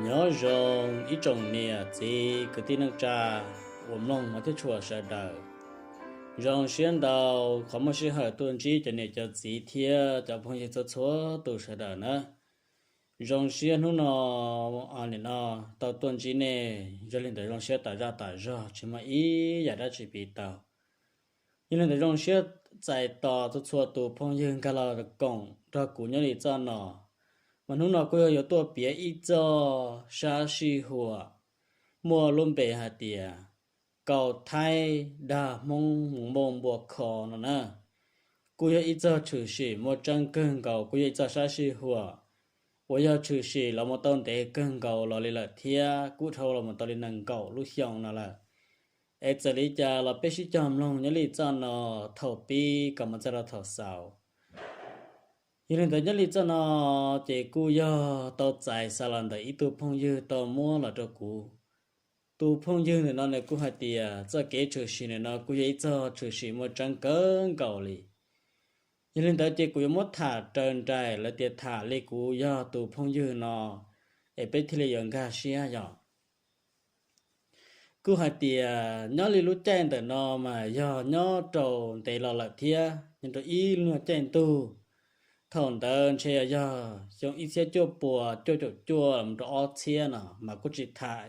Nyob zoo ib tsoom niam txiv kwv tij neej tsa uas mloog hmov thiab tshua sawv daws. Zoo siab ntau qhov muaj sij hawm tuaj ntsib cov niam cov txiv thiab cov phooj ywg txhua txhua tus sawv daws na. Zoo siab hnub no, nim no tau tuaj ntsib nej, yog li ntawd zoo siab tas zaj tas zog tsis muaj ib yam dab tsi piv tau. Yog li ntawd zoo siab txais tos txhua txhua tus phooj ywg nkag los koom nrog kuv nyob li txoj no. Mas hnub no kuj yog yuav tuaj piav ib txoj sab sij huam muaj lub npe hais tias Kaus Thaib dag Hmoob mus npau npua kho no na. Kuj yog ib txoj tshwm sim muaj tseeb kawg nkaus, kuj yog ib txoj sab sij huam uas yog tshwm sim los mus tau ntev kawg nkaus los li lawm thiab kuj dhau los mus tau li nees nkaum lub xyoo no lawm. Es txawm li cas los peb sib cog mloog nyob li txoj no thaum pib kom mus txog rau thaum xaus. Yog li ntawd nyob li txoj no ces kuj yog tau txais xa los ntawm ib tug phooj ywg tau muab los rau kuv. Tus phooj ywg ntawm no nws kuj hais tias txoj kev tshwm sim ntawm no kuj yog ib txoj tshwm sim muaj tseeb kawg nkaus li. Yog li ntawd ces kuv yuav muab tham raws nraim lawv tias tham li kuv yog tus phooj ywg no, es peb thiaj li yuav nkag siab yom. Kuj hais tias nyob li lub caij ntawm no mas yog nyob rau ntev los lawm thiab, nyob rau ib lub nyuag caij ntuj. Thaum ntawd ntshe yog xyoo ib txhiab cuaj puas cuaj caum cuaj mus rau ob txhiab no mas kuj tsis tham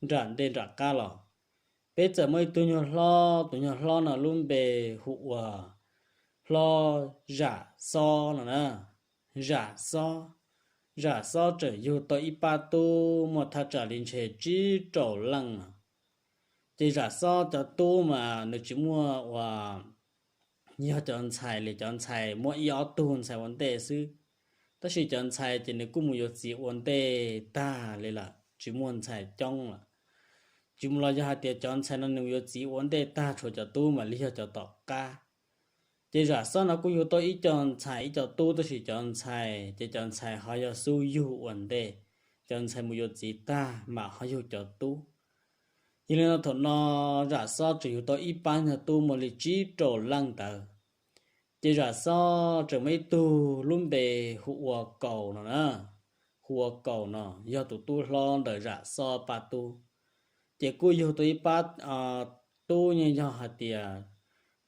nram ntej nram qab los. Peb txawm muaj ib tug nyuag hlob, tus nyuag hlob no lub npe hu ua hlob Zam Xob no na. Zam Xob, Zam Xob tseem yug tau ib pab tub muaj thaj tsam li ntshe tsib rau leej no. Ces Zam Xob cov tub mas nws tsis muaj ua, yog cov ntxhais li, cov ntxhais muaj ib ob tug ntxhais ua ntej xwb. Tab sis cov ntxhais ces nws kuj mus yuav txiv ua ntej tag li lawm, tsis muaj ntxhais coob lawm. Tsis mus los yog hais tias cov ntxhais no nws yuav txiv ua ntej tag, tshuav cov tub mam li yog cov tom qab. Ces Zam Xob no kuj yug tau ib co ntxhais ib co tub, tab sis cov ntxhais ces cov ntxhais ho yog xub yug ua ntej, cov ntxhais mus yuav txiv tag mam ho yug cov tub. Yog li no thaum no Zam Xob tseem yug tau ib pab nyuag tub muaj li tsib rau leej ntawd. Ces Zam Xob tseem muaj ib tug lub npe hu ua Kaus no na, hu ua Kaus no yog tus tub hlob ntawm Zam Xob pab tub. Ces kuj yug tau ib pab tub, yeej yog hais tias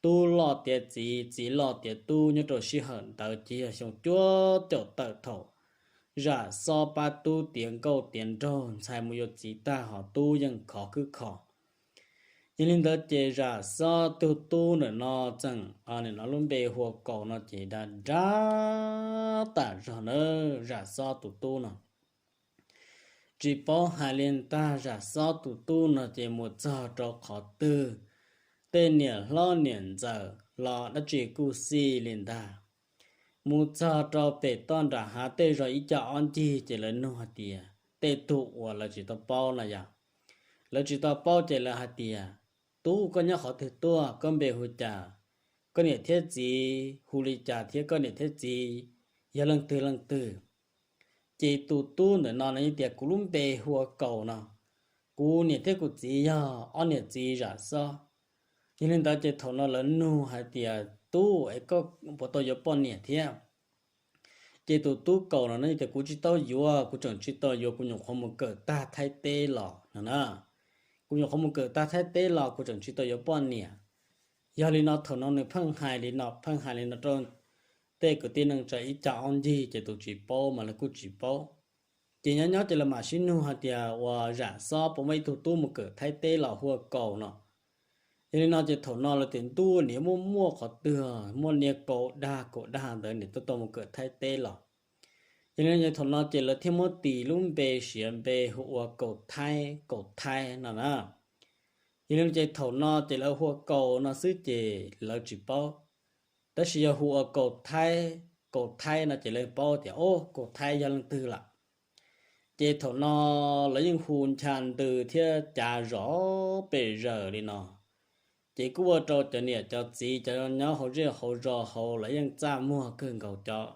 tub loj tiav txiv, txiv loj tiav tub nyob rau sij hawm ntawd ces yog xyoo cuaj caum tawm thaum Zam Xob pab tub tiav nkauj tiav nraug, ntxhais mus yuav txiv tag ho tub yeej khov khwb kho. Yog li ntawd ces Zam Xob tus tub ntawm no txeem, nim no lub npe hu ua Kaus no ces dag dag tas zog na, Zam Xob tus tub no. Tsis paub hais li ntag, Zam Xob tus tub no ces mus txog rau qhov twg, tej niam hlob niam ntxawm los dab tsi kuj xij li ntag. Mus txog rau pem toj nram hav tej zos ib co ob ncig ces lawv nug hais tias, tej tug uas lawv tsis tau paub no yog, lawv tsis tau paub ces lawv hais tias, tub, koj nyob qhov twg tuaj, koj npe hu cas, koj niam thiab txiv hu li cas thiab koj niam thiab txiv yog leej twg leej twg? Ces tus tub ntawm no nws yeej tias, kuv lub npe hu ua Kaus no, kuv niam thiab kuv txiv yog ob niam txiv Zam Xob. Yog li ntawd ces thaum no lawv nug hais tias, tub, es koj puas tau yuav poj niam thiab? Ces tus tub Kaus no nws tias, kuv tsis tau yuav, kuv tseem tsis tau yuav, kuv nyuam qhuav mus kawm tag Thaib teb los no na. Kuv nyuam qhuav mus kawm tag Thaib teb los kuv tseem tsis tau yuav poj niam. Yog li no thaum no nws pheej hais li no, pheej hais li no rau tej kwv tij neej tsa ib co ob ncig ces tus tsis paub mas lawv kuj tsis paub. Ces nyob nyob ces lawv mam sib nug hais tias, uas Zam Xob puas muaj ib tug tub mus kawm Thaib teb los hu ua Kaus no? Yog li no ces thaum no lawv tias, ntuj, niam, muaj muaj qhov twg, muaj niag Kaus dag Kaus dag ntawd niam tuaj tau mus kawm Thaib teb los. Yog li no ces thaum no ces lawv thiaj muab tis lub npe siav npe hu ua Kaus Thaib, Kaus Thaib no na. Yog li no ces thaum no ces lawv hu ua Kaus no xwb ces lawv tsis paub. Tab sis yog hu ua Kaus Thaib, Kaus Thaib no ces lawv paub tias, o, Kaus Thaib yog leej twg lawm. Ces thaum no lawv yeej hu ncha ntws thiab cav zom pes zaws li no. Ces kuj ua rau cov niam cov txiv cov nyob hauv zej hauv zos hauv lawv yeej txaj muag kawg nkaus, cov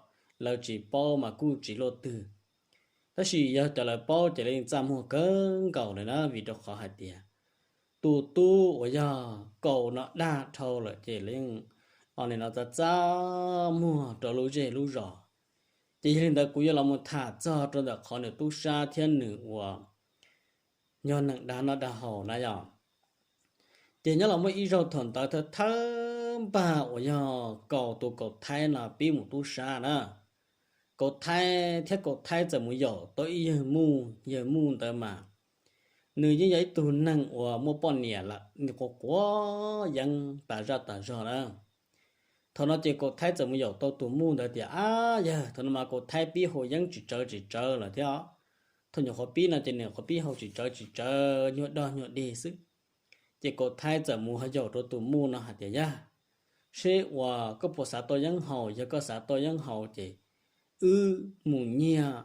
lawv tsis paub mas kuj tsis luaj twg. Tab sis yog cov lawv paub ces lawv yeej txaj muag kawg nkaus li na, vim rau qhov hais tias tus tub uas yog Kaus no dag dhau lawm ces lawv yeej, o, nim no txaj txaj muag rau lub zej lub zos. Ces yog li ntawd kuv yuav los mus tham txog rau ntawm qhov nws tub sab thiab nws uas yog neeg dag noj dag haus na yom. Ces nyob los muaj ib zaug thaum ntawd thawj thawj npag uas yog Kaus, tus Kaus Thaib no pib mus tub sab na, Kaus Thaib thiab Kaus Thaib txawm mus yaum tau ib yawg muj, yawg muj ntawd mas nws yeej yog ib tug neeg uas muaj poj niam lawm, nws quav quav yeeb tas zaj tas zog na. Thaum no ces Kaus Thaib txawm mus yaum tau tus muj ntawd tias, ab yawg, thaum no mas Kaus Thaib pib haus yeeb tsis tsawv tsis tsawv lawm thiab. Thaum nyuam qhuav pib no ces nws qhuav pib haus tsis tsawv tsis tsawv, nyuag dog nyuag dig xwb. Ces Kaus Thaib txawm mus ho yaum rau tus muj no hais tias, yawg, seb uas koj puas xav tau yeeb haus, yog koj xav tau yeeb haus ces wb mus nyiag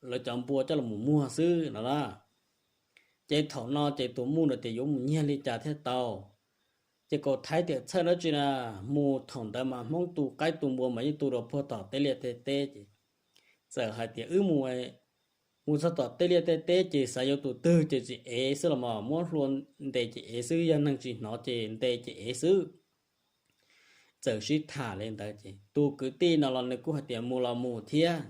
lawv cov npua coj los mus muag xwb no na. Ces thaum no ces tus muj ntawd tias yuav mus nyiag li cas thiaj tau. Ces Kaus Thaib tias txhawj dab tsi na, mus thaum ntawd mas Hmoob tu qaib tu npua mas yeej tu rau puag tom tej liaj tej teb ces txawm hais tias wb mus, mus txog tom tej liaj tej teb ces xav yuav tus twg ces tsis ev xwb los mas muab hlua ntes ces ev xwb, yog neeg tsis hnov ces ntes ces ev xwb. Txawm sib tham li ntawd ces tus kwv tij no los nws kuj hais tias mus los mus thiab.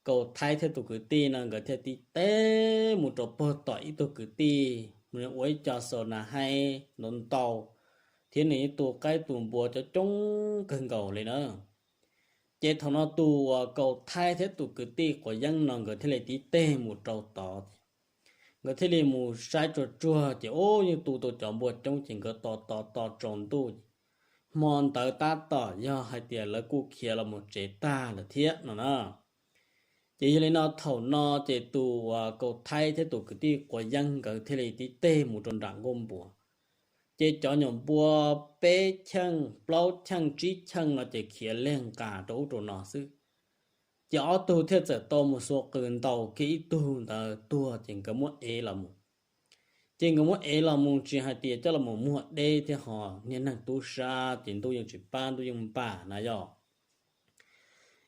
Kaus Thaib thiab tus kwv tij no nkawd thiaj tib teg mus rau puag tom ib tug kwv tij, nws ua ib co xaus nas haib ntau ntau, thiab nws yeej tu qaib tu npua coob coob kawg nkaus li na. Ces thaum no tus uas Kaus Thaib thiab tus kwv tij quav yeeb no nkawd thiaj li tib teg mus rau tod. Nkawd thiaj li mus saib tsuag tsuag ces ub, yeej tu tau cov npua coob ces nkawd tos tos tos tsaus ntuj. Hmo ntawd tab tom yog hais tias lawv kuj khiav los mus tsev tag lawm thiab no na. Ces yog li no thaum no ces tus uas Kaus Thaib thiab tus kwv tij quav yeeb nkawd thiaj li tib teg mus rau nram nkuaj npua. Ces cov nyuam npua peb cheej plaub cheej tsib cheej no ces khiav leg nqas rau ub rau no xwb. Ces ob tug thiaj txawm tau mus xuas qws ntaus kiag ib tug ntawd tuag ces nkawd muab ev los mus. Ces nkawd muab ev los mus tsis hais tias coj los mus muag deb thiab ho niag neeg tub sab ces ntuj yeej tsis pab ntuj yeej npam na yom.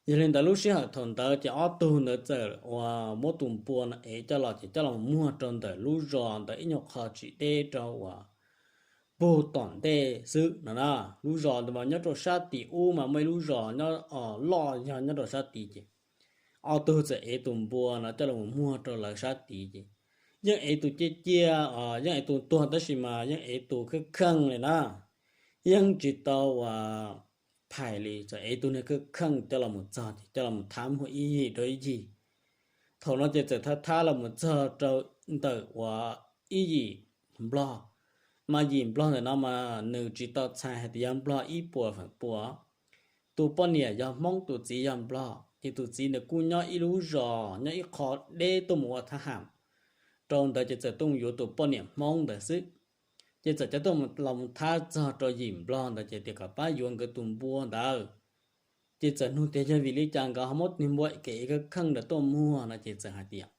Yog li ntawd lub sij hawm thaum ntawd ces ob tug ntawd txawm uas muab tus npua no ev coj los ces coj los muag rau ntawm lub zos ntawd ib nyuag qho tsis deb rau uas puag tom ntej xwb no na. Lub zos ntawd mas nyob rau sab tim ub mas muaj ib lub zos nyob loj yog nyob rau sab tid ces ob tug txawm ev tus npua no coj los muag rau lawv sab tid ces yeej ev tus ciaj ciaj, yeej ev tus tuag tab sis mas yeej ev tus kheej kheej li na. Yeej tsis tau uas phais li, txawm ev tus niag kheej kheej coj los mus txog ces coj los thab muag ib yim rau ib yim. Thaum no ces txawm thab thab los mus txog rau ntawm uas ib yim nplog. Mas yim nplog ntawm no mas nws tsis tau txhais hais tias yog nplog ib puas feem pua. Tus poj niam yog Hmoob, tus txiv yog nplog, ces tus txiv ntawd kuj nyob ib lub zos nyob ib qho deb tuaj mus ua thab ham. Rau ntawd ces txawm tuaj mus yuav tus poj niam Hmoob ntawd xwb. Ces txawm coj tuaj los mus thab txog rau yim nplog ntawd ces tias kom pab yuav nkawd tus npua ntawd. Ces txawm nug tias yog vim li cas nkawd ho muab niag npua kev kheej kheej ntawd tuaj muag no ces txawm hais tias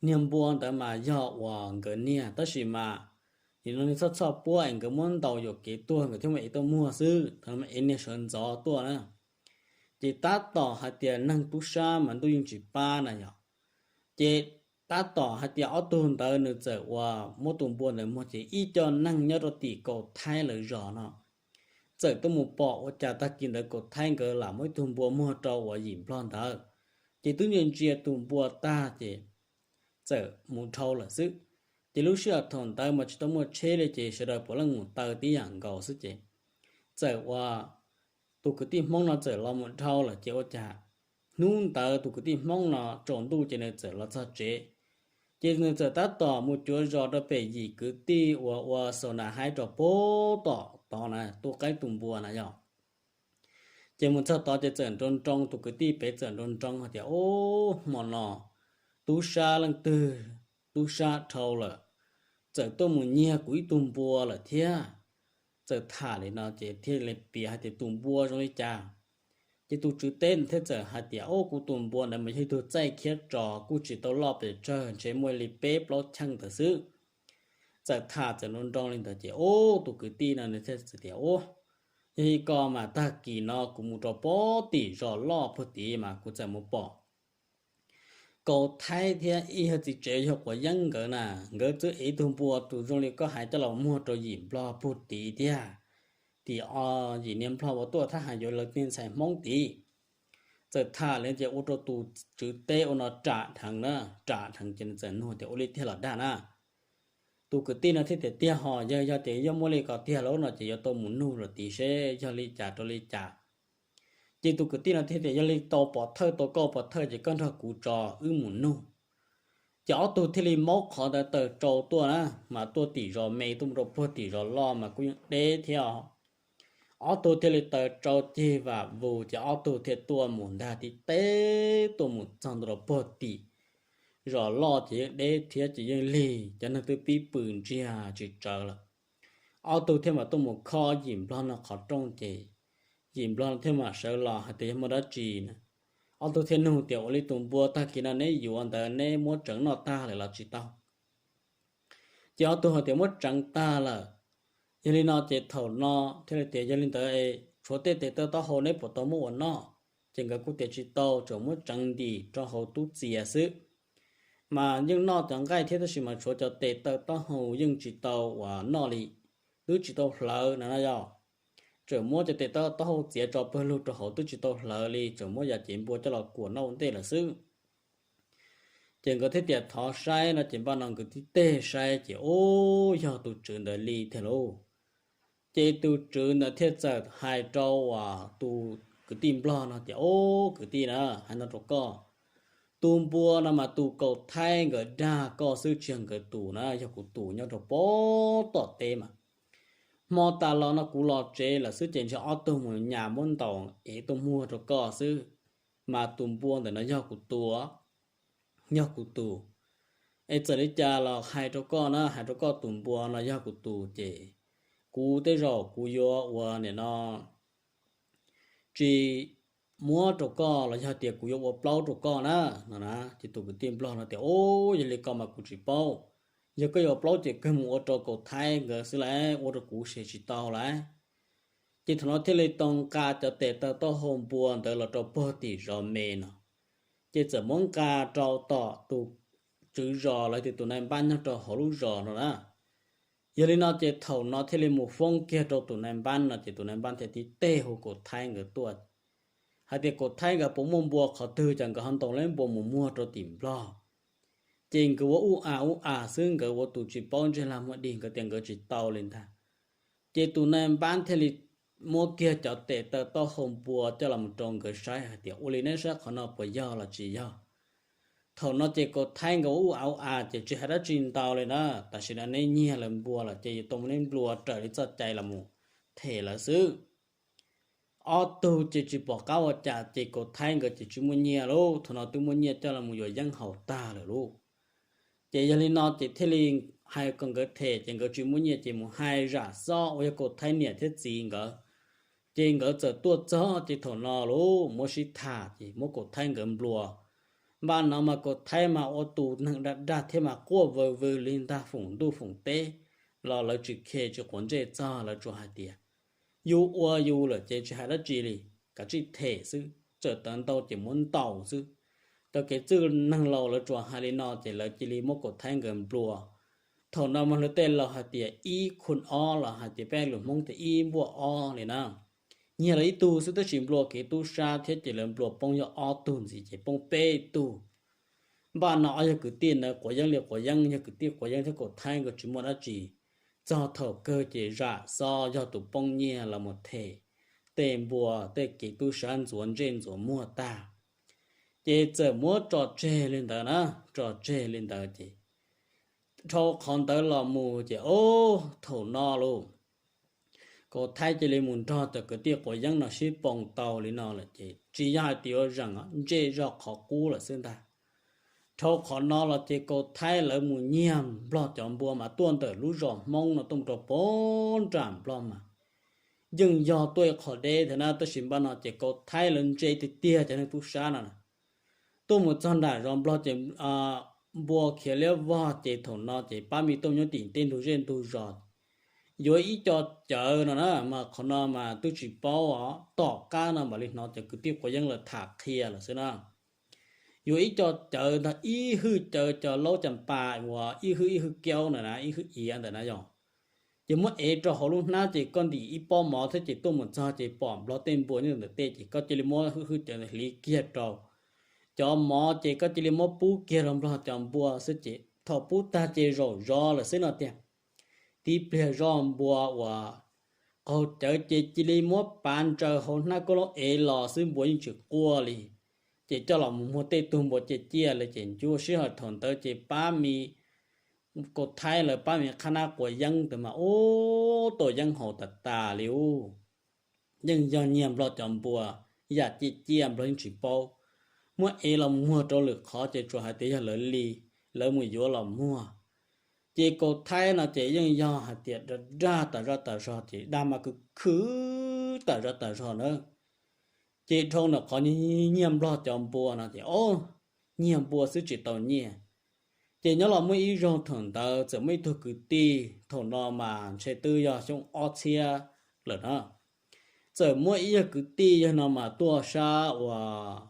niag npua ntawd mas yog uas nkawd niag tab sis mas nim no niag txhoj txhoj puab es nkawd muab ntaus yuam kev tuag nkawd thiaj muab ev tuaj muag xwb, thaum no ev niag sawv ntxov tuaj na. Ces tab tom hais tias neeg tub sab mas ntuj yeej tsis pab na yom. Ces tab tom hais tias ob tug ntawd nws txawm uas muab tus npua ntawd muag ces ib co neeg nyob rau tim Kaus Thaib lawv zos no txawm tuaj mus pom ua cas tag kis ntawd Kaus Thaib nkawd lam muab ib tug npua muag rau uas yim nplog ntawd. Ces twb ntsia ntsia tus npua tag ces txawm mus dhau lawm xwb. Ces lub sij hawm thaum ntawd mas tsis tau muaj tsheb li ces sawv daws puav leej mus taw tib yam nkaus xwb ces txawm uas tus kwv tij Hmoob no txawm los mus dhau lawm ces ua cas hnub ntawd tus kwv tij Hmoob no tsaus ntuj ces nws txawm los txog tsev. Ces nws txawm tab tom mus cuav zos rau pem yim kwv tij uas ua xaus nas haib rau puag tom tod na, tu qaib tu npua na yom. Ces mus txog tod ces txawm nroo nroo, tus kwv tij pem txawm nroo nroo hais tias, Ub, hmo no tub sab leej twg, tub sab dhau lawm, txawm tuaj mus nyiag kuv ib tug npua lawm thiab. Txawm tham li no ces thiaj li piav hais tias tus npua zoo li cas. Ces tus tswv teb thiaj txawm hais tias, Ub, kuv tus npua ntawd mas yog ib tug txaij khiab tso, kuj tsis tau loj pes tsawg, ntshe muaj li peb plaub cheej ntawd xwb. Txawm tham txawm nroo nroo li ntawd ces ub, tus kwv tij no nws thiaj txawm tias, Ub, yog li ko mas tag kis no kuv mus rau puag tim zos loj puag tid mas kuv txawm mus pom Kaus Thaib thiab ib yawg txiv tsev yog Quav Yeeb nkawd na, nkawd twb ev ib tug npua tus zoo li koj hais coj los muag rau yim nplog puag tid tiag. Tim o, yim niag nplog uas tuaj thab ham yuav lawv niag ntxhais Hmoob tid. txawm tham li ces ua rau tus tswv teb ua no ram dheev na, ram dheev ces nws txawm nug tias ua li tiag los dag na. Tus kwv tij no thiaj tias tiag hos, yog, yog tias yog muaj li ko tiag lawm no ces yuav tau mus nug los tiv seb yog li cas rau li cas. Ces tus kwv tij no thiaj tias yog li tau pov thawj, tau koj pov thawj ces koj nrog kuv tso wb mus nug. Ces ob tug thiaj li maub qhov ntawd taws rau tuaj na, mas tuaj tim zos me tuaj mus rau puag tim zos loj mas kuj yeej deb thiab. Ob tug thiaj li taws rau cig vam vus ces ob tug thiaj tuaj mus ntag, tib teb tuaj mus txog ntua rau puag tim zos loj ces yeej deb thiab ces yeej lig, cov neeg twb pib pw ntsiag tsis tsawv lawm. Ob tug thiaj mam tuaj mus khob yim nplog no qhov rooj ces yim nplog thiaj mam sawv los hais tias yog muaj dab tsi na. Ob tug thiaj nug tias ua li tus npua tag kis no neb yuav ntawd neb muab tseev noj tag lawm los tsis tau? Ces ob tug hais tias muab tseev tag lawm. Yog li no ces thaum no thiaj li tias yog li ntawd tshuav tej tes taw taub hau neb puas tau muab ua noj? Ces nkawd kuj tias tsis tau, tsuas muab tseev ntim rau hauv tub txias xwb. Mas yeej noj cov nqaij thiab tab sis mas tshuav cov tes taw taub hau yeej tsis tau ua noj li, twb tsis tau hlawv no na yog. Tseem muab cov tes taw taub hau txiav tso pawg lug rau hauv twb tsis tau hlawv li, tseem muab yam cev npua coj los kuam noj ua ntej lawm xwb. Ces nkawd thiaj tias thov saib no ces npaj no nkawd tib teg saib ces ub, yog tus tswv ntawd li tiag lauj. Ces tus tswv ntawd thiaj txawm hais rau tus kwv tij nplog no tias ub kwv tij na, hais no rau koj, tus npua no mas tus kaum thaib nkawd dag koj xwb tsis yog nkawd tus na, yog kuv tus nyob rau pem tom teb mas. Hmo tas los no kuv los tsev lawm xwb ces ntshe ob tug mus nyas muab ntaus es tuaj muag rau koj xwb, mas tus npua ntawm no yog kuv tus, yog kuv tus. Es txawm li cas los hais rau koj na, hais rau koj tus npua no yog kuv tus ces kuv tej zaum kuv yuav ua nim no tsis muab rau koj los yog tias kuv yuav ua plaub rau koj na no na. Ces tus kwv tij nplog no tias ub, yog li ko mas kuv tsis paub, yog koj yuav ua plaub ces kawg mus ua rau kaum thaib nkawd xwb lauj, ua rau kuv ces tsis tau lauj. Ces thaum no thiaj li tau nqa cov tes taw taub hau npua ntawd los rau puag tim zos me no, ces txawm muab nqa rau tom tus tswv zos los yog tias tus nais npab nyob rau hauv lub zos no na. Yog li no ces thaum no thiaj li mus foob kiag rau tus nais npab no ces tus nais npab thiaj tib teg hu kaum thaib nkawd tuaj hais tias kaum thaib nkawd puas muaj npua qhov twg ces nkawd ho ntaus lawv npua mus muag rau tim nplog. Ces nkawd ua ub a ub a xwb, nkawd ua tus tsis paub ntsej lag muag dig, nkawd tias nkawd tsis tau li ntag. Ces tus nais npab thiaj li muab kiag cov tes taw taub hau npua coj los rau nkawd saib hais tias ua li neb saib qhov no puas yog los tsis yog? Thaum no ces kaum thaib nkawd ua ub a ub a ces tsis hais dab tsi ntau li na, tam sim no neb nyiag lawv npua lawm ces yuav tau muab neb nplua raws li txoj cai los them lawv xwb. Ob tug ces tsis pom qab ua cas ces kaum thaib nkawd ces tsis muaj nyiaj lauj, thaum no twb muab nyiaj coj los yuav yeeb haus tag lawm lauj. Ces yog li no ces thiaj li hais kom nkawd them ces nkawd tsis muaj nyiaj ces mus hais zam xob uas yog kaum thaib niam thiab txiv nkawd. Ces nkawd txawm tuaj txog ces thaum no lauj muab sib tham ces muab kaum thaib nkawd nplua. Npaj no mas kaum thaib mas ua tus neeg dag dag thiab mas quaj vwm vwm li ntag, foom ntuj foom teb los lawv tsis khe tsis quav ntsej txog, lawv tsuas hais tias yus ua yus lawm ces tsis hais dab tsi li, kav tsij them xwb, txawm tawv ntau ces muab ntaus xwb. Cov kev txwj neeg laus lawv tsuas hais li no ces lawv cia li muab kaum thaib nkawd nplua. Thaum no mas luag tej laus hais tias ib khun ob los hais tias peb lus Hmoob tias ib npuaj ob li na. Nyiag lawv ib tug xwb tab sis nplua kev tub sab thiab ces lawv nplua poob yog ob tug ntxiv ces poob peb tug. Npaj no ob yog kwv tij ntawd quav yeeb li quav yeeb, yog kwv tij quav yeeb thiab kaum thaib nkawd tsis muaj dab tsi. Txog thaum kawg ces zam xob yog tus poob nyiaj los mus them tej npua tej kev tub sab ntxuav ntsej ntxuav muag tag. Ces txawm muab tso tseg li ntawd na, tso tseg li ntawd ces dhau qhov ntawd los mus ces o, thaum no lauj, kaum thaib cia li mus nrog cov kwv tij quav yeeb no sib poo tau li no lawm ces tsis yog hais tias yuav zeem, ntsej zog qhov qub lawm xwb ntag. Dhau qhov no los ces kaum thaib lawv mus nyiag nplog cov npua mas tuaj ntawm lub zos Hmoob no tuaj mus rau pem nram nplog mas yeej yog tuaj ib qho deb thiab na, tab sis npaj no ces kaum thaib lawv ntse tiag tiag cov neeg tub sab no na. Tuaj mus txog nram zos nplog ces npua khiav liab vog ces thaum no ces pab me tuaj nyob tim tej ntug zej ntug zos, yuav ib co cawv no na, mas qhov no mas twb tsis paub os, tom qab no mam li hnov cov kwv tij quav yeeb lawv tham qhia lawm xwb na. Yuav ib co cawv ntag, ib hwj cawv cov laub cas pas uas ib hwj ib hwj kiaub ntawd na, ib hwj iav ntawd na yog. Ces muab ev rau hauv lub hnab ces koj ntim ib pob mov thiab ces tuaj mus txog ces pom nplog tej npua nyob ntawm tej ces koj cia li muab hwj hwj cov hliv kiag rau cov mov ces koj cia li muab pub kiag rau nplog cov npua xwb ces thaum pub tag ces zaum zov lawm xwb no tiag. Tib pliag zoj npua uas qaug cawv ces cia li muab pav ntsaws hauv hnab koj lub ev los xwb, npua yeej tsis quaj li. Ces coj los mus muag tej tug npua ciaj ciaj li ces ncua sij hawm thaum ntawd ces pab me kaus thaib lawv pab me qhab nab quav yeeb ntawd mas ub tau yeeb haus tas tas li ub. Yeej yog nyiag nplog cov npua, yam ciaj ciaj nplog yeej tsis paub. Muab ev los muag rau lwm qhov ces tsuas hais tias yog lawv li, lawv mus yuav los muag. Ces kaus thaib no ces yeej yog hais tias dag dag tas zaj tas zog ces dag mas khwv khwv tas zaj tas zog na. Ces dhau ntawm qhov nyiag nplog cov npua no ces o, nyiag npua xwb tsis tau nyiaj. Ces nyob los muaj ib zaug thaum ntawd txawm muaj ib tug kwv tij, thaum no mas ntshe twb yog xyoo ob txhiab lawm na. Txawm muaj ib yog kwv tij yog no mas tuaj sab uas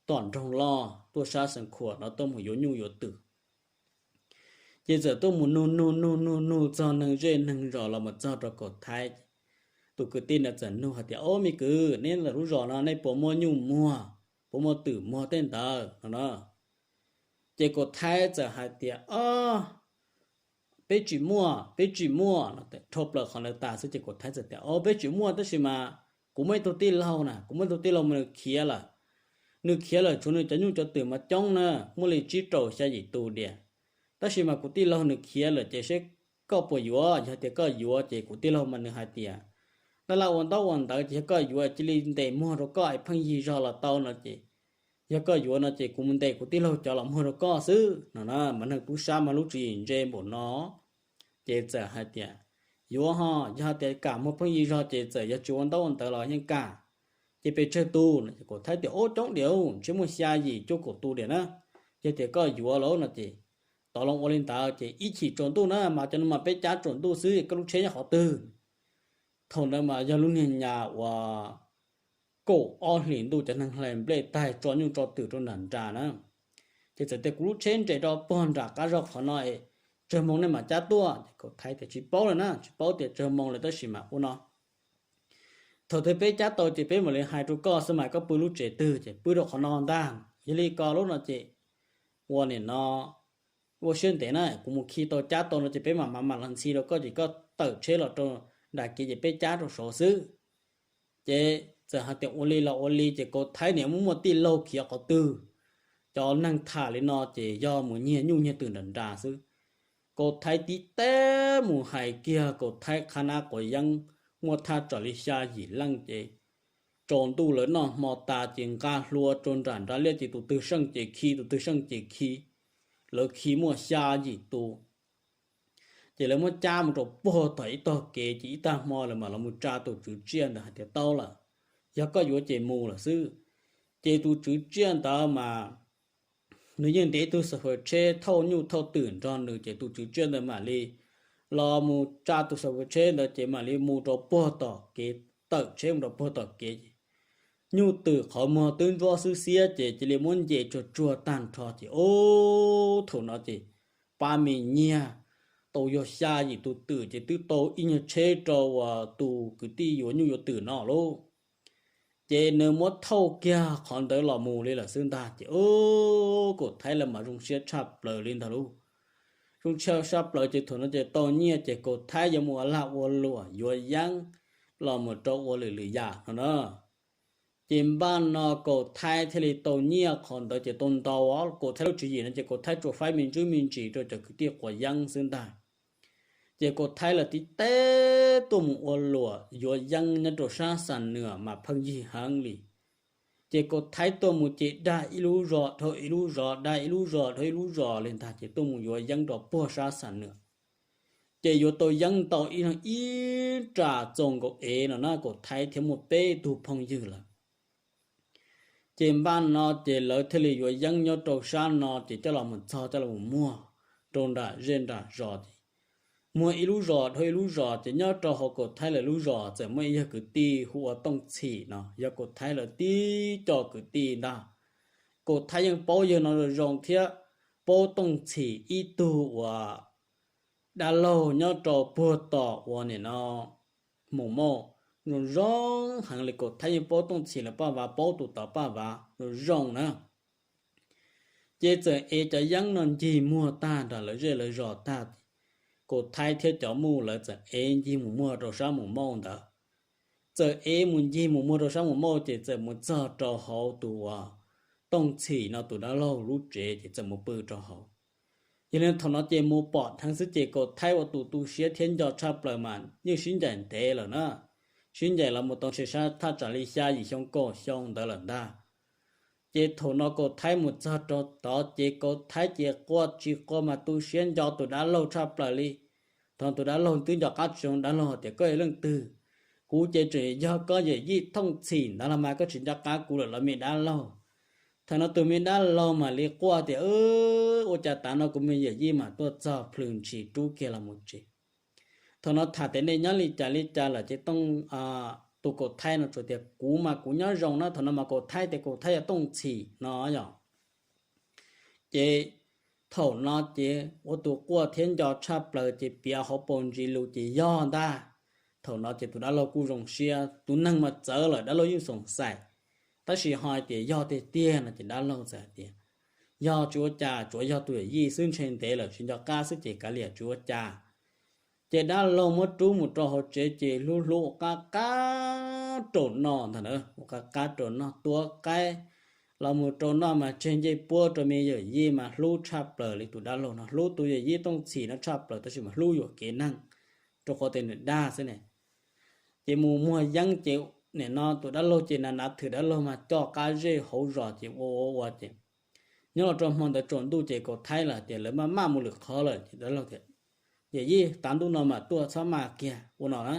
tom nroog loj tuaj sab Xeev Khuam no tuaj mus yuav nyuj yuav twm. Ces txawm tuaj mus nug nug nug nug nug txog neeg zej neeg zos los mus txog rau kaum thaib. Tus kwv tij ntawd txawm nug hais tias, Ob, me kwv, neb lawm lub zos no nej puas muaj nyuj muag, puas muaj twm muag tej ntawd no na? Ces kaum thaib txawm hais tias, Ob, peb tsis muaj, peb tsis muaj no. Dhau plaws qhov ntawd tas xwb ces kaum thaib txawm tias, Ob, peb tsis muaj tab sis mas kuv muaj ib tug tij laug na, kuv muaj ib tug tij laug mas nws khiav lawm. Nws khiav lawm tshuav nws cov nyuj cov twm mas coob na, muaj li tsib rau xya yim tus diam. Tab sis mas kuv tij laug nws khiav lawm ces seb koj puas yuav, yog tias koj yuav ces kuv tij laug mas nws hais tias, Dab laj ua ntaub ua ntawv ces yog koj yuav cia li ntes muag rau koj es pheej yig zog los tau no ces, yog koj yuav no ces kuv mus ntes kuv tij laug cov los muag rau koj xwb no na. Mas neeg pub sab mas lub tswv yim ntse npaum no. Ces txawm hais tias, Yuav ho, yog tias kam muag pheej yig zog ces txawm yog tsis ua ntaub ua ntawv los yeej kam. Ces pes tsawg tus no? Kaum thaib tias, Ub, coob diam, ntshe muaj xya yim cuaj kaum tus diam na. Yog tias koj yuav lawm no ces tov loo ua li ntawd ces ib chim tsaus ntuj na, mas cov no mas peb cab tsaus ntuj xwb, koj lub tsheb nyob qhov twg? Thaum ntawd mas yog lub niag nyas uas kaum ob hlis ntuj cov neeg hlais nplej taig tso nyuj tso twm rau nram nra na. Ces txawm tias, Kuv lub tsheb nres rau puag nram qab zog qhov no es tsawg moos nej mam cab tuaj? Ces kaum thaib tias, Tsis paub lawm na, tsis paub tias tsawg moos lawm tab sis mas ua no, thaum twg peb cab tau ces peb mam li hais rau koj xwb mas koj pw lub tsev twg ces pw rau qhov no ntag. Yog li ko lub no ces ua nim no ua siab ntev na, kuv mus khi tau cab tau no ces peb mam mam mam los ntxhi rau koj ces koj tawm tsheb los rau nram kev ces peb cab rau saud xwb. Ces txawm hais tias ua li los ua li ces kaum thaib niam muaj muaj tij laug khiav qhov twg, cov neeg tham li no ces yog mus nyiag nyuj nyiag twm nram nra xwb. Kaum thaib tib teb mus hais kiag kaum thaib qhab nab quav yeeb muaj thaj tsam li xya yim leej ces tsaus ntuj lawv noj hmo tas ces nqa hlua rau nram nra liaj ces tus twg seej ces khi, tus twg seej ces khi. Lawv khi muaj xya yim tus. Ces lawv muab cab mus rau puag tom ib tog kev ces ib tag hmo lawv mam los mus tsa tus tswv tsiaj ntawd hais tias, Tau lawm, yog koj yuav ces mus lawm xwb. Ces tus tswv tsiaj ntawd mas nws yeej ntiav ib tug xav fawm tsheb thauj nyuj thauj twm nrog nws ces tus tswv tsiaj ntawd mam li los mus tsa tus xav fawm tsheb ntawd ces mam li mus rau puag tom kev, tawm tsheb mus rau puag tom kev. Nyuj twm qhov muag twb ntsuab xwb xiab ces cia li muab nce tsuag tsuag tag nrho ces ub thaum no ces pab me nyiag tau yog xya yim tus twm ces twb tau ib nyuag tsheb rau tus kwv tij yuav nyuj yuav twm no lauj. Ces nws muab thauj kiag qhov ntawd los mus li lawm xwb ntag ces ub kaum thaib lawv mas zoo siab tshaj plaws li ntag lauj. Zoo siab tshaj plaws ces thaum no ces tau nyiaj ces kaum thaib yuav mus ua lag ua luam yuav yeeb los mus rau ua lwm lwm yam no na. Ces npaj no kaum thaib thiaj li tau nyiaj qhov ntawd ces tau ntau, kaum thaib lub tswv yim no ces kaum thaib tsuas faib me ntsuj me ntsis rau cov kwv tij quav yeeb xwb ntag. Ces kaum thaib lawv tib teb tuaj mus ua luam yuav yeeb nyob rau sab Xam Nwam mas pheej yig heev li. Ces kaum thaib tuaj mus ces dag ib lub zos dhau ib lub zos, dag ib lub zos dhau ib lub zos li ntag ces tuaj mus yuav yeeb rau puag sab Xam Nwam. Ces yuav tau yeeb ntau ib leeg ib ram txoos nkaus ev no na, kaum thaib thiab muaj peb tug phooj ywg lawm. Ces npaj no ces lawv thiaj li yuav yeeb nyob rau sab no ces coj los mus txog coj los mus muag rau nram zej nram zos ces muag ib lub zos dhau ib lub zos ces nyob rau hauv kaum thaib lawv lub zos txawm muaj ib yawg kwv tij hu ua Tooj Txhim no, yog kaum thaib lawv tib co kwv tij ntag. Kaum thaib yeej paub yawg no zoo thiab, paub Tooj Txhim ib tug uas dab laug nyob rau puag tom uas nim no Mus Mauj zoo zoo heev li. Kaum Thaib yeej paub Tooj Txhim lawv paj vav, paub tus tod paj vav zoo zoo na. Ces txawm ev cov yeeb no ncig muag tag nrho lawv zej lawv zos tag, Kaum Thaib thiab cov muj lawv txawm ev ncig mus muag rau sab Mus Mauj ntawd. Txawm ev mus ncig mus muag rau sab Mus Mauj ces txawm mus txog rau hauv tus uas Tooj Txhim no tus dab laug lub tsev ces txawm mus pw rau hauv. Yog li thaum no ces mus pom dheev xwb ces Kaum Thaib ua tus tu siab thiab nco tshaj plaws mas yeej sib ncaim ntev lawm na. Sib ncaim los mus tau ntshe sab thaj tsam li xya yim xyoo kaum xyoo ntawd lawm ntag. Ces thaum no Kaum Thaib mus txog rau tod ces Kaum Thaib ces quaj tsis quaj mas tu siab nco tus dab laug tshaj plaws li. Thaum tus dab laug twb nco qab tsis zoo, dab laug tias, Koj yog leej twg? Kuv ces tseem yog koj yawm yij Tooj Txhim ntawd los mas koj tsis nco qab kuv lawm los me dab laug. Thaum no tus me dab laug mam li quaj tias, Ua cas tav no kuv me yawm yij mas tuaj txog plhws ntshis rub kiag los mus tsev. Thaum no tham tias, Nej nyob li cas li cas lawm? Ces Tooj, tus Kaum Thaib no tsuas tias, Kuv mas kuv nyob zoo na. Thaum no mas Kaum Thaib tias Kaum Thaib yog Tooj Txhim no yom. Ces thaum no ces ua tus quaj thiab nco tshaj plaws ces piav hauv paus ntsis lus ces yog ntag. Thaum no ces tus dab laug kuj zoo siab, tus neeg mas txawv lawm dab laug yeej xoom xaim, tab sis ho hais tias yog tiag tiag no ces dab laug txawm hais tias, Yog tsis ua cas, tsuas yog tus yawm yij xwb, ntshe ntev lawm tsis nco qab xwb ces kav liam tsis ua cas. Ces dab laug muab rub mus rau hauv tsev ces hlub hlub ua qab qab rau noj ntag na, ua qab qab rau noj, tua qaib los mus rau noj mas tseg ncej puab rau me yawm yij mas hlub tshaj plaws li. Tus dab laug no hlub tus yawm yij Tooj Txhim no tshaj plaws tab sis mas hlub yuam kev neeg, rau qhov tias nws dag xwb ne. Ces mus muag yeeb ces nim no tus dab laug ces na nav thwm dab laug mas coj qab zej hauv zos ces ua ua ua ces nyob los rau hmo ntawd tsaus ntuj ces Kaum Thaib lawv tias lawv maj maj mus lwm qhov lawm ces dab laug tias, Yawm yij, tav ntuj no mas tuaj txhob maj kiag ua no na.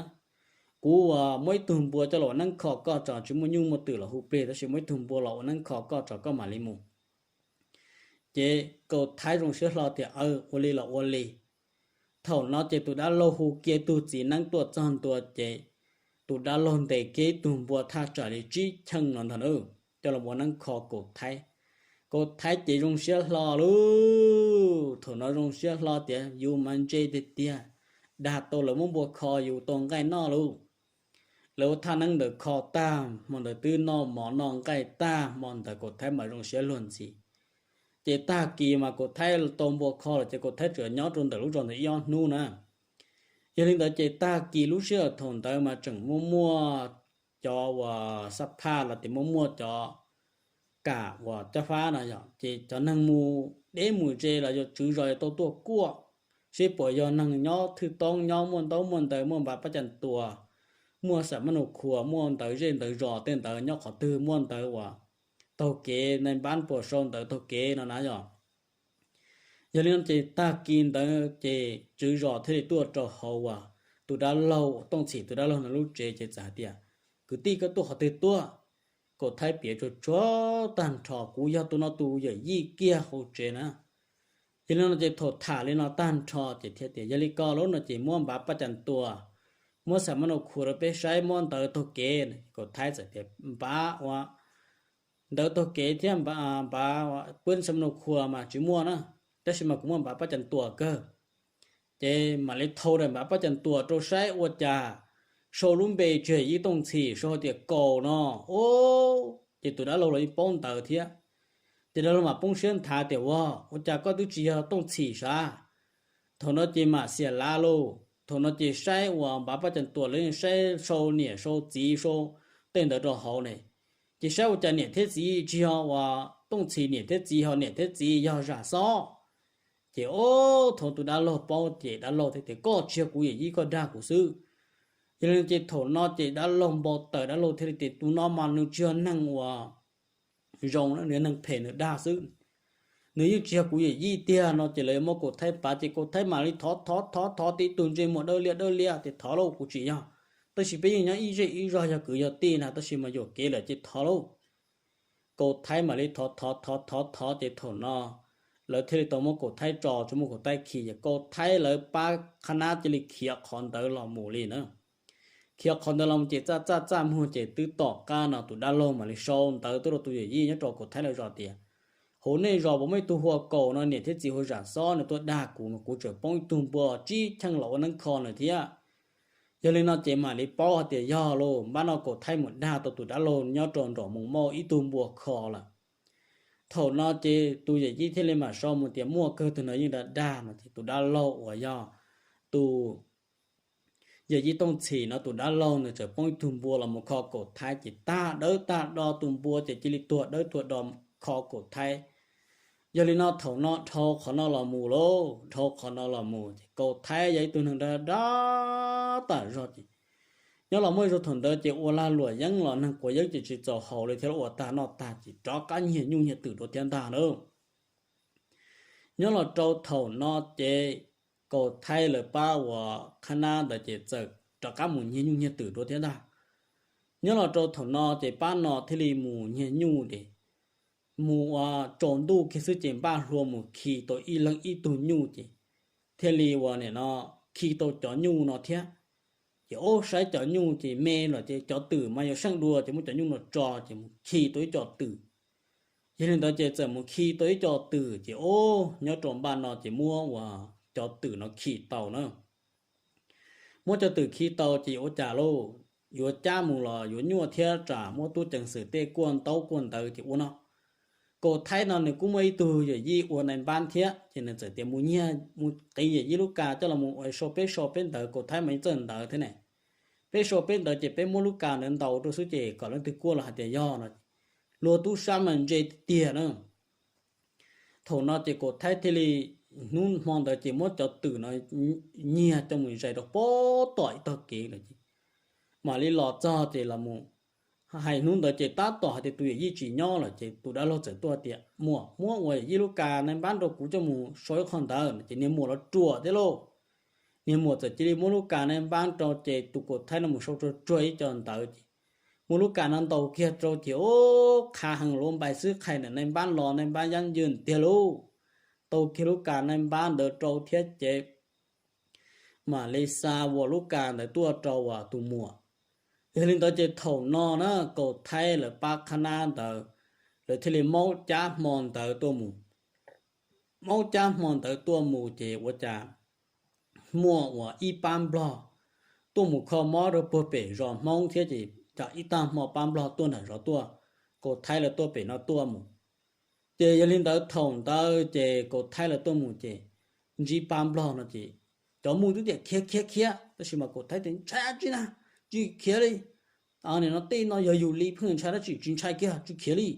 Kuv uas muab ib tug npua coj los ua neeb kho koj tso, tsis muaj nyuj muaj twm los hu plig tab sis muab ib tug npua los ua neeb kho koj tso koj mam li mus. Ces Kaum Thaib zoo siab hlo tias, Aw, ua li los ua li. Thaum no ces tus dab laug hu kiag tug txiv neeb tuaj txog ntua ces tus dab laug ntes kiag ib tug npua thaj tsam li tsib cheej no ntag na, coj los ua neeb kho Kaum Thaib. Kaum Thaib ces zoo siab hlo lauj. Thaum no zoo siab hlo tias yus mas ntse tiag tiag, dag tau lawv muab npua kho yus tau nqaij noj lauj. Lawv ua thaj neeb ntawd kho tag hmo ntawd twb noj mov noj nqaij tag hmo ntawd Kaum Thaib mas zoo siab luag ntxhi. Ces tag kis mas Kaum Thaib tau npua kho lawm ces Kaum Thaib tsuas nyob rau ntawm lub zos ntawd ib ob hnub na. Yog li ntawd ces tag kis lub sij hawm thaum ntawd mas tseem muaj muaj cov uas xab phaj los tias muaj muaj cov kam uas cab fab no yom, ces cov neeg mus deb mus ze los yog tswv zos yuav tau tuaj kuaj seb puas yog neeg nyob thwj toob, nyob muaj ntaub muaj ntawv, muaj npav pab cas tuas, muaj xam mab nus khuas, muaj ntawv zej ntawv zos tej ntawd, nyob qhov twg muaj ntawv uas taug kev nai npab puas sau ntawv taug kev no na yom. Yog li no ces tag kis ntawd ces tswv zos thiaj li tuaj rau hauv uas tus dab laug Tooj Txhim tus dab laug no lub tsev ces txawm hais tias, Kwv tij, koj tuaj qhov twg tuaj? Kaum Thaib piav tsuag tsuag tag nrho, Kuv yog tus no tus yawm yij kiag hauv tsev na. Yog li no ces thaum tham li no tag nrho ces thiaj tias, Yog li ko lauj no ces muab npav paj cas tuas, muab xam mab nus khuas rau peb saib, muab ntawv taug kev. Kaum Thaib txawm tias, Npav ua ntawv taug kev thiab npav pab xam mab nus khuas mas tsis muaj na, tab sis mas kuv muaj npav paj cas tuas kawg. Ces mam li thau daim npav paj cas tuas rau saib ua cas sau lub npe tsis yog yawm yij Tooj Txhim, sau hais tias Kaus no. Ces tus dab laug los yeej paub ntawv thiab. Ces dab laug mam poob siab nthav tias, Ua, ua cas koj twb tsis yog Tooj Txhim sav? Thaum no ces mam xiam lav lauj. Thaum no ces saib uas npav paj cas tuas lawv yeej saib sau niam sau txiv sau tej ntawd rau hauv ne. Ces saib ua cas niam thiab txiv tsis yog uas Tooj Txhim niam thiab txiv, ho niam thiab txiv yog Zam Xob. Ces o, thaum tus dab laug paub ces dab laug thiaj tias, Koj tsis yog kuv yawm yij, koj dag kuv xwb. Yog li ces thaum no ces dab laug npau taws, dab laug thiaj li tias, Tus no mas nws tsis yog neeg uas zoo, nws yog neeg phem, nws dag xwb. Nws yeej tsis yog kuv yawm yij tiag no. Ces lawv yuav muab Kaum Thaib pav, ces Kaum Thaib mam li thov thov thov thov tib tug ntsej muag dawb liaj dawb liaj tias, Thov lauj, kuv tsis yog, tab sis peb yeej nyob ib zej ib zog, yog kwv yog tij na, tab sis mas yuam kev lawm ces thov lauj. Kaum Thaib mam li thov thov thov thov thov ces thaum no lawv thiaj li tau muab Kaum Thaib tso, tsuas muab Kaum Thaib khi, ces Kaum Thaib lawv pab qhab nab cia li khiav qhov ntawd los mus li na. Khiav qhov ntawd los mus ces txaj txaj txaj muag ces twb tom qab no tus dab laug mam li sau ntawv tuaj rau tus yawm yij nyob rau Kaum Thaib lawv zos tias, hauv nej zos puas muaj ib tug hu ua Kaus no, niam thiab txiv hu ua Zam Xob, nws tuaj dag kuv no, kuv tseem poob ib tug npua tsib cheej los ua neeb kho nws thiab. Yog li no ces mam li paub hais tias yog lauj, npab no Kaus Thaib mus dag tau tus dab laug nyob rau nram Moos Mauj ib tug npua kho lawm. Thaum no ces tus yawm yij thiaj li mam sau mus tias muaj kawg, tus no yeej dag dag no ces tus dab laug uas yog tus yawm yij Tooj Txhim no tus dab laug nws txawm poob ib tug npua los mus kho Kaus Thaib ces tag dawb tag do, tus npua ces cia li tuag dawb tuag do kho Kaus Thaib. Yog li no thaum no dhau qhov no los mus lauj, dhau qhov no los mus ces Kaus Thaib yog ib tug neeg dag dag tag zog ces nyob los muaj ib zaug thaum ntawd ces ua lag luam yeeb los neeg quav yeeb ces tsis txaus haus li thiab, ua tag noj tag ces rov qab nyiag nyuj nyiag twm dua thiab ntag na. Nyob los rau thaum no ces Kaus Thaib lawv pab uas qhab nab ntawd ces txawm rov qab mus nyiag nyuj nyiag twm dua thiab ntag. Nyob los rau thaum no ces pab no thiaj li mus nyiag nyuj ces mus ua tsaus ntuj kiag xwb ces npaj hlua mus khi tau ib leeg ib tug nyuj ces thiaj li uas nim no khi tau cov nyuj no thiab. Ces ub saib cov nyuj ces me lawm ces cov twm mas yuav seej dua ces muab cov nyuj no tso ces mus khi tau ib co twm. Yog li ntawd ces txawm mus khi tau ib co twm ces ub nyob rau npaj no ces muab uas cov twm no khi tau na. Muab cov twm khi tau ces yuav ua cas lauj, yuav cab mus los yuav nyuaj thiab tsam muab tub ceev xwm tej kuaj ntaub kuaj ntawv ces ua no. Kaus Thaib no nws kuj muaj ib tug yawm yij ua nai npab thiab ces nws txawm tias mus nyiag mus qiv yawm yij lub kas coj los mus ua sau peb sau peb ntawv, Kaus Thaib mas yeej txawj ntawv thiab ne. Peb sau peb ntawv ces peb muab lub kas ntawd ntaus rau xwb ces kom leej twg kuaj los hais tias yog no. Luag tub sab mas ntse tiag tiag na. Thaum no ces Kaus Thaib thiaj li hnub hmo ntawd ces muab cov twm no nyiag coj mus zais rau pem tom ib tog kev lawm ces mam li los txog ces los mus hais hnub ntawd ces tab tom hais tias tus yawm yij tsis nyob lawm ces tus dab laug txawm tuaj tias muam, muab uas yawm yij lub kas nai npab rau kuv coj mus sau ib qho ntawv no ces niag muam los ruam thiab lauj. Niag muam txawm cia li muab lub kas nai npab rau ces tus Kaus Thaib no mus sau tsuag tsuag ib co ntawv ces muab lub kas no ntaus kiag rau ces ub qha heev lub npai xwb qhais ntawm nai npab los nai npab yab ywj tiag lauj. Ntaus kiag lub kas nai npab ntawd rau thiab ces mam li xa uas lub kas ntawd tuaj rau uas tus muam. Yog li ntawd ces thaum no na Kaus Thaib lawv pab qhab nab ntawd lawv thiaj li maub cab hmo ntawd tuaj mus. Maub cab hmo ntawd tuaj mus ces ua cas muaj uas ib pab Nplog tuaj mus kho mob rau puag pem zos Hmoob thiab ces cov ib tag hmo pab Nplog tuaj nram zos tuaj, Kaus Thaib lawv tuaj pem no tuaj mus. Ces yog li ntawd thaum ntawd ces Kaus Thaib lawv tuaj mus ces ntsib pab Nplog no ces cov muj twb tias khiav khiav khiav, tab sis mas Kaus Thaib tias ntshai dab tsi na, tsis khiav li. Nim no tej no yog yus li pheej ntshai dab tsi, tsis ntshai kiag, tsis khiav li.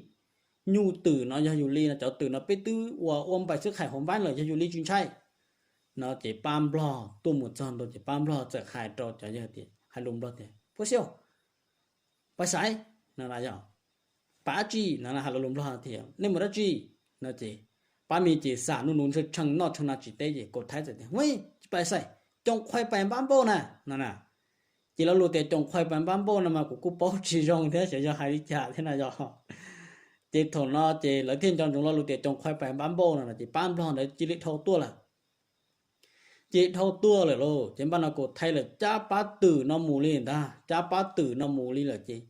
Nyuj twm no yog yus li no, cov twm no peb twb ua ua npaim xwb qhais hauv npab lawm, yog yus li tsis ntshai. No ces pab Nplog tuaj mus txog ntua ces pab Nplog txawm hais rau cov yawg tias, hais lus Nplog tias, Phuaj Xiauj, pais xaiv no, pais dab tsi no, hais lus Nplog tias nej mus dab tsi no ces pab me ces xam nuj nus ntshaw tshee noj tshee no tsis teb ces Kaus Thaib txawm tias, Hu, tsis pais xaiv, coom qhuais pais npab npauj na no na. Ces lo lus tias coom qhuais pais npab npauj no mas kuv kuj paub tsis zoo thiab xyov yog hais li cas thiab no yog. Ces thaum no ces lawv thiaj nco ntsoov lo lus tias coom qhuais pais npab npauj no ces pab Nplog ntawd cia li dhau tuaj lawm. Ces dhau tuaj lawm lauj, ces npaj no Kaus Thaib lawm cab pab twm no mus li ntag, cab pab twm no mus li lawm ces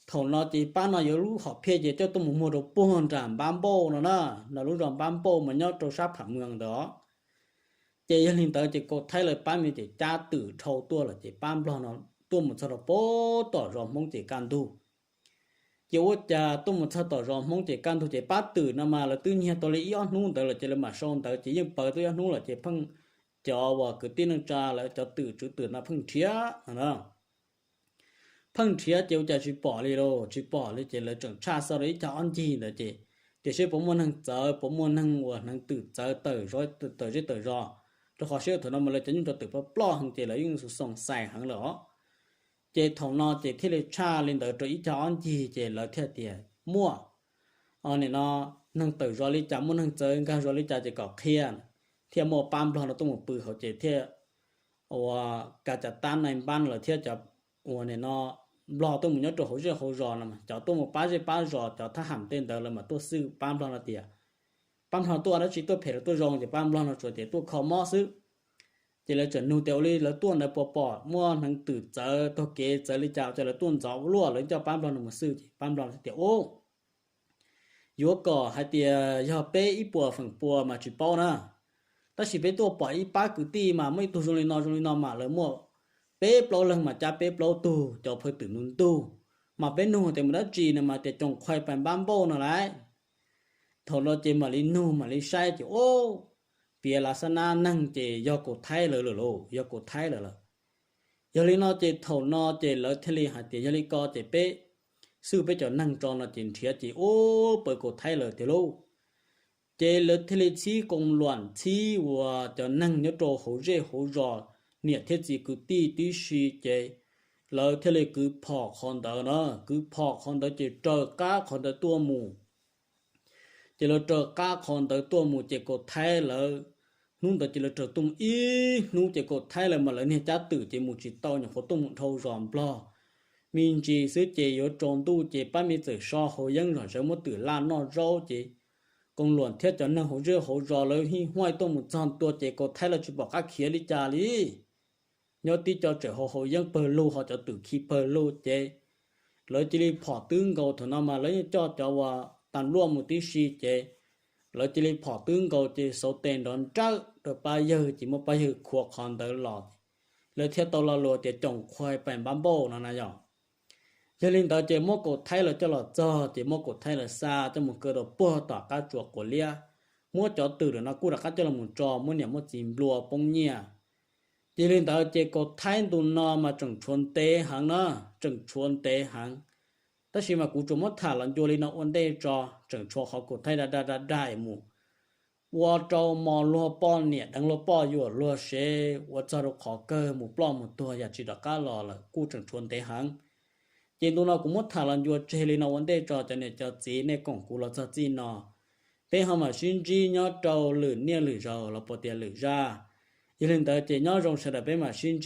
thaum no ces pab no yuav lub hom phiaj ces coj tuaj mus muag rau puag nram npab npauj no na, no lub zos npab npauj mas nyob rau sab Pham Mws ntawd os. Ces yog li ntawd ces Kaus Thaib lawv pab me ces cab twm dhau tuaj lawm ces pab Nplog no tuaj mus txog rau puag tom zos Hmoob ces kaj ntug. Ces ua cas tuaj mus txog tom zos Hmoob ces kaj ntug ces pab twm no mas lawv twb nyiag tau li ib ob hnub ntawd lawm ces lawv mam sau ntawv ces yeej paws tau ib ob hnub lawm ces pheej cov uas kwv tij neej tsa lawv cov twm tswv twm no pheej nrhiav no na. Pheej nrhiav ces ua cas tsis pom li lauj, tsis pom li ces lawv tseem tshaj xov rau ib cag ob ncig ntawd ces, tiam sis puas muaj neeg txawv, puas muaj neeg uas hneev twm txawv tawm zej tawm zos, rau qhov seb thaum no mas lawv cov nyuj rau twm ploj ploj heev ces lawv yeej xoom xais heev lawm os. Ces thaum no ces thiaj li tshaj li ntawd rau ib cag ob ncig ces lawv thiaj tias muaj, nim no neeg tawm zos li cas, muaj neeg txawv nkag zos li cas ces kom qhia. Thiaj muaj pab Nplog no tuaj mus pw hauv ces thiaj ua kav cov tab nai npab lawm thiab cov uas nim no Nplog tuaj mus nyob rau hauv zej hauv zos no mas cov tuaj mus pab zej pab zos cov thab ham tej ntawd lawv mas tuaj xwj pab Nplog no tias pab Nplog tuaj dab tsi, tuaj phem los tuaj zoo, ces pab Nplog no tsuas tias tuaj kho mob xwb. Ces lawv tseem nug tias ua li lawv tuaj ntawd puas pom muaj hneev twm txawv taug kev txawv li cas, ces lawv tuaj ntxov ua luaj, lawv coj pab Nplog no mus xwj ces pab Nplog thiaj tias ub, yuav kom hais tias yog peb ib puas feem pua mas tsis paub na. Tab sis peb tuaj pom ib pab kwv tij mas muaj ib tug zoo li no zoo li no mas lawv muaj peb plaub leeg mas cab peb plaub tug cov phawj twm ntug ntug, mas peb nug tias mus dab tsi no mas tias coom qhuai pais npab npauj no lauj. Thaum no ces mam li nug mam li saib ces ub, piav lav xab nab neeg ces yog Kaus Thaib lawv lawm lauj, yog Kaus Thaib lawv lawm. Yog li no ces thaum no ces lawv thiaj li hais tias yog li ko ces peb xwj peb cov neeg tso no ces nrhiav ces ub pawg Kaus Thaib lawm tiag lauj. Ces lawv thiaj li txhib koos luam txhib uas cov neeg nyob rau hauv zej hauv zos, niam thiab txiv kwv tij tib si ces lawv thiaj li kwv phom qhov ntawd na, kwv phom qhov ntawd ces raws qab qhov ntawd tuaj mus. Ces lawv raws qab qhov ntawd tuaj mus ces Kaus Thaib lawv, hnub ntawd ces lawv raws tuaj mus ib hnub ces Kaus Thaib lawv mas lawv niag cab twm ces mus tsis tau, nyuam qhuav tuaj mus dhau zos Nplog me ntsis xwb ces yuav tsaus ntuj ces pab me txawm so hauv yeeb zom zaws muab twm laj noj zaub ces koos luam thiab cov neeg hauv zej hauv zos lawv hij huaj tuaj mus txog ntua ces Kaus Thaib lawv tsis pom qab khiav li cas li. Nyob tib co tseem hauv hauv yeeb pawg lug ho cov twm khi pawg lug ces lawv cia li phom twb nkaus. Thaum no mas lawv yeej coj cov uas tas luaj mus tib si ces lawv cia li phom twb nkaus ces xauv tes nrov nrawm rau pab yawg ces muab pab yawg khuam qhov ntawd los, lawv thiaj tau lo lus tias coom qhuai pais npab npauj no na yom. Yog li ntawd ces muab Kaus Thaib lawv coj los txog ces muab Kaus Thaib lawv xa coj mus kaw rau puag tom qab tsua quav liab, muab cov twm lawm no kuj rov qab coj los mus tso muab niam muab txiv nplua poob nyiaj. Yog li ntawd ces Kaus Thaib ntu no mas tseem tshuav ntev heev na, tseem tshuav ntev heev. Tab sis mas kuv tsuas muab tham los ncua li no ua ntej tso, tseem tshuav qhov Kaus Thaib da da da da mus ua rau mos luag poj niam deev luag poj yuam luag sev ua txog rau qhov kawg mus ploj mus tuag yam tsis rov qab los lawm kuj tseem tshuav ntev heev. Ces ntu no kuv muab tham los ncua tseg li no ua ntej tso cov niam cov txiv nej koom kuv los txog txij no. Peb ho mam sib ntsib nyob rau lwm niaj lwm zaus los puas tias lwm zaj. Yog li ntawd ces nyob zoo sawv daws peb mam sib ntsib.